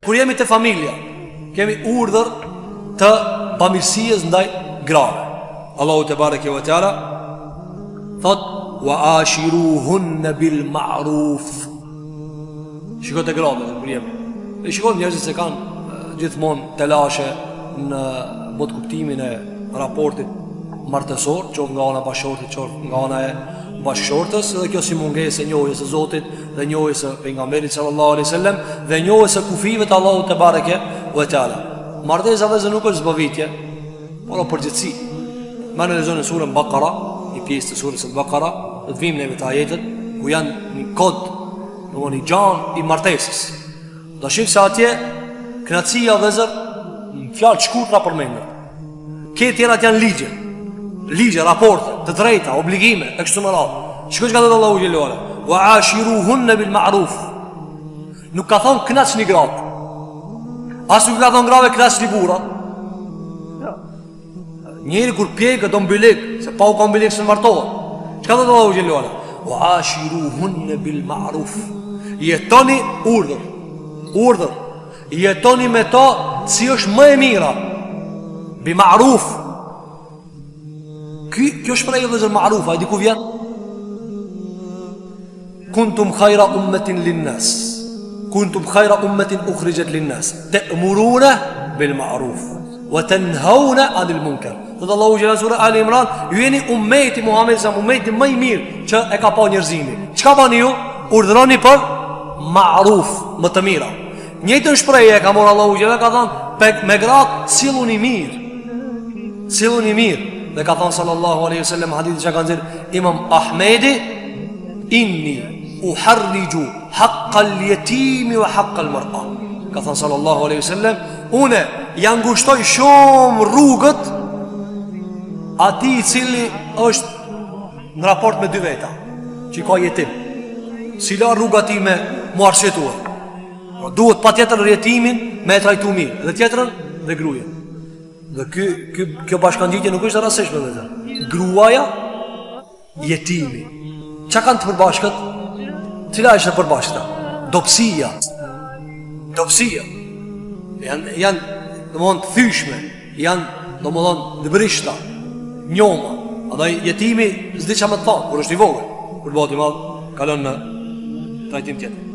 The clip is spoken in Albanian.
Kur jemi te familja, kemi urdhër të bamirësisë ndaj grave. Allahu tebareke ve teala thot wa ashiruhunna bil ma'ruf. Shiko te gratë kur jemi. E shiko njerëzit se kanë gjithmonë telashe në botëkuptimin e raportit martesor, qoftë nga ana e bashkëshortit, qoftë nga ana e bashkëshortes, dhe kjo si mungesë e njohjes së Zotit dhe njohjes së pejgamberit sallallahu alaihi wasallam dhe njohjes së kufijve të Allahut tebareke ve teala. Martesa vëllezër nuk është zbavitje, por o përgjegjësi. Merrni lexoni surën Bakara, një pjesë të surës Bakara, do të vijmë neve te ajetet ku janë një kod, domethënë një gjan i martesës. Do shihni se atje kënaqësia vëllezër në fjalë të shkurtra përmendet. Këto tjerat janë ligje Ligje, raporte, të drejta, obligime E kështu me radhë Shiko çka thotë Allahu xhele ve ala Wa ashiruhunne bil ma'ruf Nuk ka thonë knaqni gratë As nuk ka thonë grave knaqni burrat ja. Njeri kur pjeket do n'bylyk Se pa u kon bylyk s'martohet Çka thotë Allahu xhele ve ala Wa ashiruhunne bil ma'ruf Jetoni urdhër Urdhër Jetoni me to si është më e mira Bi ma'ruf Ky, Kjo shprehje vëllezër ma'ruf A e di ku vjen? Kuntum khajra ummetin linnas Kuntum khajra ummetin ukhrixhet linnas Te'murune bil ma'ruf Wa tenhaune anil munker Thotë Allahu xhele sura Ali Imran Ju jeni ummeti Muhammed sa ummeti më i mirë Që e ka pa njerëzimi Çka bani ju? Urdhëroni për ma'ruf Më të mira Njëjtën shprehje e ka marrë Allahu xhele ka thonë pe, Me gratë silluni mirë Silluni mirë Dhe ka thonë sallallahu aleyhi sallam Hadithin që ka nxjerrë Imam Ahmedi Inni uharrixhu Hakkal jetimi wa hakkal mer'a Ka thonë sallallahu aleyhi sallam Une ja ngushtoj shumë rrugët Atij i cili është në raport me dy veta Që i ka jetim S'i la rrugë atij me m'u arsyetu Pra duhet patjetër jetimin me e trajtu mirë Dhe tjetrën dhe grujën Dhe ky, ky, kjo bashkangjitje nuk është e rastësishme vëllezër Gruaja, jetimi Çka kanë të përbashkët? Cila është e përbashkëta? Dobësia Dobësia Janë, janë domethënë të thyshme Janë, domethënë, të brishta Njoma Andaj jetimi s'di ça me të thanë Kur është i vogël Kur bëhet i madh Kalon në trajtim tjetër.